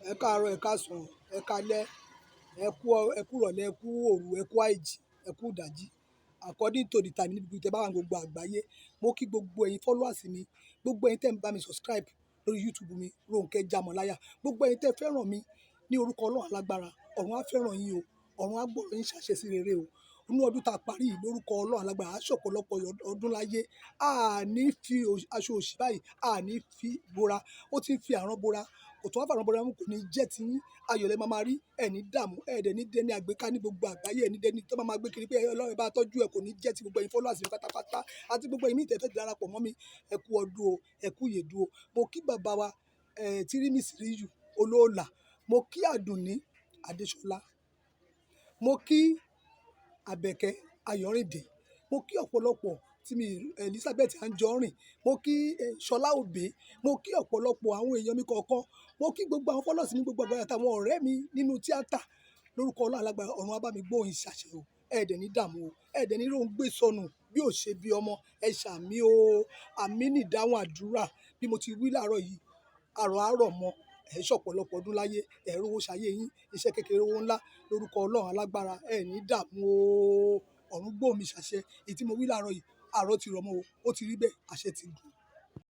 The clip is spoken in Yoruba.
Ẹ káàárọ̀, ẹ káàsán, ẹ káalẹ́, ẹ kú, ẹ kú ìrọ̀lẹ́, ẹ kú òru, ẹ kú àìjí, ẹ kú ìdájí. According to the time níbi tí ẹ bá wà ní gbogbo àgbáyé, mo kí gbogbo ẹ̀yin followers mi, gbogbo ẹ̀yin tẹ́ ń bá mi subscribe lórí YouTube mi, Ronke Jamolaya. Gbogbo ẹ̀yin tẹ́ fẹ́ràn mi ní orúkọ Ọlọ́run alágbára, ọ̀run á fẹ́ràn yín o, ọ̀run á gbọ́rọ̀ yín ṣàṣẹ sí rere o. Inú ọdún tá a parí yìí lórúkọ Ọlọ́run alágbára, á ṣọ̀pọ̀lọpọ̀ ọdún láyé. A ní fi aṣọ òṣì báyìí, a ní fi bora. Ó ti ń fi àrán bora, kò tún wá fàrán bora mú, kò ní jẹ́ ti yín. Ayọ̀ lẹ máa máa rí, ẹ ní dààmú, ẹ dẹ̀ ní dẹni àgbéká ní gbogbo àgbáyé, ẹ ní dẹni tó máa máa gbé kiri pé Ọlọ́run bá tọ́jú ẹ, kò ní jẹ́ ti gbogbo ẹ̀yin followers mi pátápátá àti gbogbo ẹ̀yin tí ẹ fẹ́ darapọ̀ mọ́ mi. Ẹ kú ọdún o, ẹ kú ìyèdún o. Mo kí bàbá wa, Tírímísìríyù Olóòlà. Mo kí Àdùnní Adéṣọlá. Mo kí Àbẹ̀kẹ́ Ayọ̀rìndé. Mo kí ọ̀pọ̀lọpọ̀ tí mi Elizabeth Anjorin. Mo kí Ṣọlá Òbí. Mo kí ọ̀pọ̀lọpọ̀ àwọn èèyàn mi kọ̀ọ̀kan. Mo kí gbogbo àwọn followers mi gbogbo àgbáyé àtàwọn ọ̀rẹ́ mi nínú tíátà lórúkọ Ọlọ́run alágbára. Ọ̀run á bá mi gbóhùn ṣàṣẹ o. Ẹ dẹ̀ ní dààmú o. Ẹ dẹ̀ ní róhun gbé sọnù bí ò ṣe bí ọmọ. Ẹ ṣàmín o. Àmín ní ìdáhùn àdúrà. Bí mo ti wí láàárọ̀ yìí, àrọ̀ àárọ̀ mọ́. Ẹ ṣọ̀pọ̀lọpọ̀ ọdún láyé. Ẹ rówó ṣayé yín. Iṣẹ́ kékeré, owó ńlá lórúkọ Ọlọ́run alágbára. Ẹ ní dààmú o. Ọ̀run gbóhùn mi ṣàṣẹ. Èyí tí mo wí láàárọ̀ yìí, àárọ̀ ti rọ̀ mọ́ o. Ó ti rí bẹ́ẹ̀, àṣẹ ti gùn.